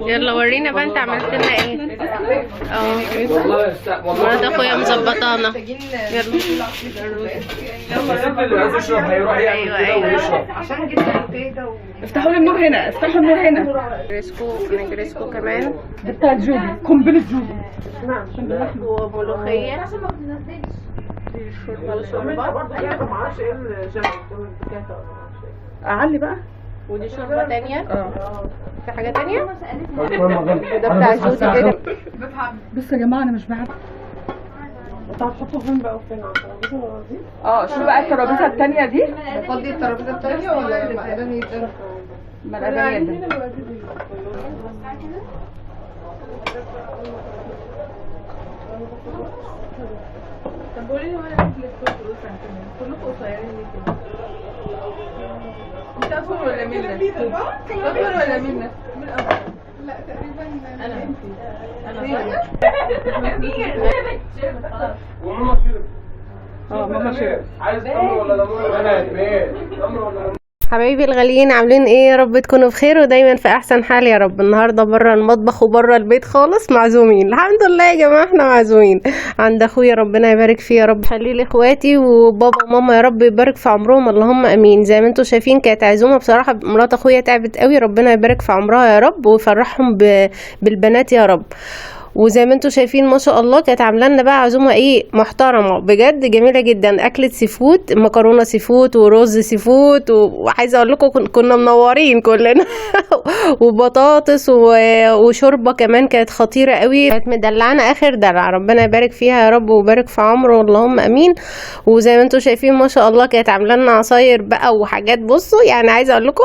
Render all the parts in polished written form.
يلا ورينا بقى انت عملت لنا ايه. اه والله مرات اخويا مظبطانا. يلا اللي عايز يشرب هيروح يعمل كده ويشرب. افتحوا لي النور هنا، افتحوا النور هنا. نجرسكو نجرسكو كمان. دي بتاعت جودي، قنبلة جودي. وملوخيه. اعلي بقى. ودي شوربة تانية. في حاجة تانية؟ ده بتاع جودي كده. بصوا يا جماعة انا مش بعرف. انتوا هتحطوا فين بقى وفين؟ على الترابيزة دي؟ اه شو بقى الترابيزة الثانية دي؟ فضي الترابيزة الثانية ولا المقدان يتدرب؟ المقدان يتدرب. طب قولي لي وانا بتلفوا كلكم قصيرين ليه كده؟ انت اطول ولا منى؟ اطول ولا منى؟ مين اطول؟ لا تقريبا انا. انا وماما شرب. ماما شرب. عايز تمر ولا ليمون؟ انا تمر ولا ليمون؟ حبايبي الغاليين عاملين ايه؟ يا رب تكونوا بخير ودايما في احسن حال يا رب. النهارده بره المطبخ وبره البيت خالص معزومين، الحمد لله يا جماعة احنا معزومين عند اخويا، ربنا يبارك فيه يا رب، خليه لاخواتي وبابا وماما يا رب يبارك في عمرهم، اللهم امين. زي ما انتم شايفين كانت عزومة بصراحة، مرات اخويا تعبت قوي، ربنا يبارك في عمرها يا رب ويفرحهم بالبنات يا رب. وزي ما انتم شايفين ما شاء الله كانت عامله لنا بقى عزومة ايه محترمه بجد، جميلة جدا. اكله seafood، مكرونه seafood ورز seafood، وعايزه اقول لكم كنا منورين كلنا وبطاطس وشوربه كمان كانت خطيرة قوي، كانت مدلعانا اخر دلع، ربنا يبارك فيها يا رب ويبارك في عمره اللهم امين. وزي ما انتم شايفين ما شاء الله كانت عامله لنا عصاير بقى وحاجات، بصوا يعني عايزه اقول لكم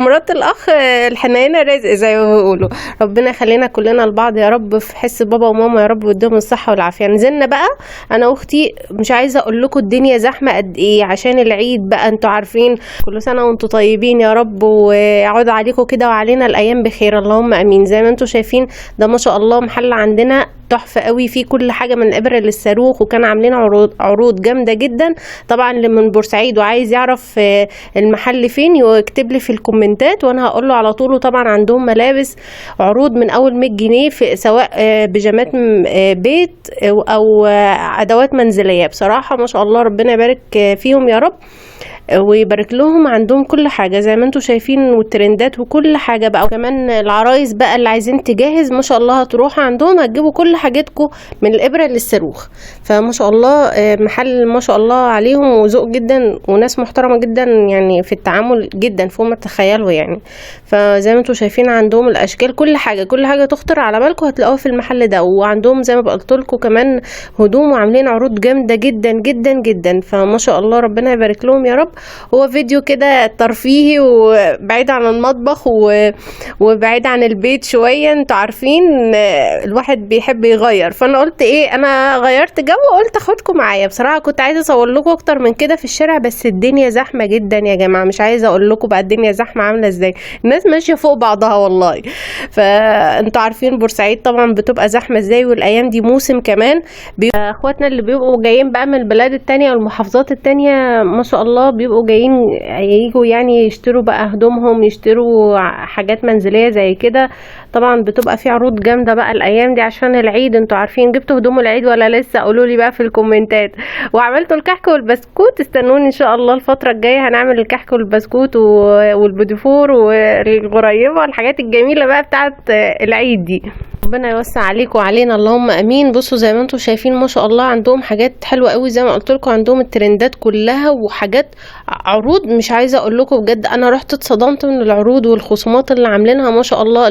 مرات الاخ الحنينه رزق زي ما بيقولوا، ربنا يخلينا كلنا لبعض يا رب في حس بابا وماما يا رب ويديهم الصحة والعافية. نزلنا بقى انا واختي، مش عايزه اقول لكم الدنيا زحمة قد ايه عشان العيد بقى، انتوا عارفين. كل سنة وانتوا طيبين يا رب، ويعود عليكم كده وعلينا الايام بخير اللهم امين. زي ما انتوا شايفين ده ما شاء الله محل عندنا تحفة قوي، فيه كل حاجة من الابره للصاروخ، وكان عاملين عروض جامدة جدا. طبعا اللي من بورسعيد وعايز يعرف المحل فين يكتب لي في الكومنتات وانا هقول له على طول. وطبعا عندهم ملابس عروض من اول 100 جنيه، في سواء بيجامات بيت او ادوات منزلية. بصراحة ما شاء الله ربنا يبارك فيهم يا رب ويبارك لهم، عندهم كل حاجة زي ما انتم شايفين والترندات وكل حاجة بقى. وكمان العرايس بقى اللي عايزين تجهز ما شاء الله هتروحوا عندهم هتجيبوا كل حاجتكم من الابره للصاروخ. فما شاء الله محل ما شاء الله عليهم وذوق جدا وناس محترمه جدا يعني في التعامل جدا فوق ما تتخيلوا يعني. فزي ما انتم شايفين عندهم الاشكال، كل حاجة كل حاجة تخطر على بالكم هتلاقوها في المحل ده. وعندهم زي ما قلت لكم كمان هدوم، وعاملين عروض جامدة جدا جدا جدا. فما شاء الله ربنا يبارك لهم يا رب. هو فيديو كده ترفيهي وبعيد عن المطبخ وبعيد عن البيت شوية، انتوا عارفين الواحد بيحب يغير، فانا قلت ايه انا غيرت جو وقلت اخدكم معايا. بصراحة كنت عايزه اصور لكم اكتر من كده في الشارع، بس الدنيا زحمة جدا يا جماعة، مش عايزه اقول لكم بقى الدنيا زحمة عامله ازاي، الناس ماشية فوق بعضها والله. فانتوا عارفين بورسعيد طبعا بتبقى زحمة ازاي، والايام دي موسم كمان. اخواتنا اللي بيبقوا جايين بقى من البلاد التانية والمحافظات التانية ما شاء الله بيبقوا جايين ييجوا يعني يشتروا بقى هدومهم، يشتروا حاجات منزلية زي كده. طبعا بتبقى في عروض جامدة بقى الايام دي عشان العيد، انتوا عارفين. جبتوا هدوم العيد ولا لسه؟ قولوا لي بقى في الكومنتات. وعملتوا الكحك والبسكوت؟ استنوني ان شاء الله الفترة الجاية هنعمل الكحك والبسكوت والبوديفور والغريبة والحاجات الجميلة بقى بتاعت العيد دي. ربنا يوسع عليكم وعلينا اللهم امين. بصوا زي ما انتم شايفين ما شاء الله عندهم حاجات حلوة قوي، زي ما قلت لكم عندهم الترندات كلها وحاجات عروض مش عايزه اقول لكم بجد، انا رحت اتصدمت من العروض والخصومات اللي عاملينها ما شاء الله.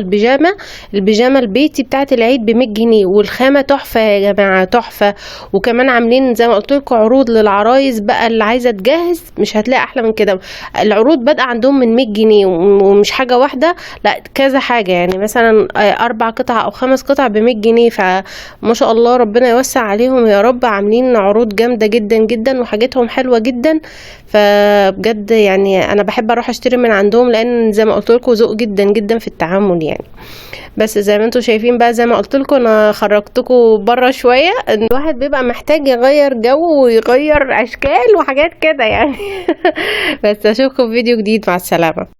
البيجامه البيتي بتاعه العيد ب 100 جنيه، والخامه تحفة يا جماعة تحفة. وكمان عاملين زي ما قلت لكم عروض للعرايس بقى اللي عايزه تجهز، مش هتلاقي احلى من كده. العروض بادئه عندهم من 100 جنيه، ومش حاجة واحدة، لا كذا حاجة، يعني مثلا 4 قطع او 5 قطع ب 100 جنيه. فما شاء الله ربنا يوسع عليهم يا رب، عاملين عروض جامدة جدا جدا وحاجتهم حلوة جدا. فبجد يعني انا بحب اروح اشتري من عندهم، لان زي ما قلت لكم ذوق جدا جدا في التعامل يعني. بس زي ما انتم شايفين بقى، زي ما قلت لكم انا خرجتكم بره شوية، الواحد بيبقى محتاج يغير جو ويغير اشكال وحاجات كده يعني. بس اشوفكم في فيديو جديد، مع السلامة.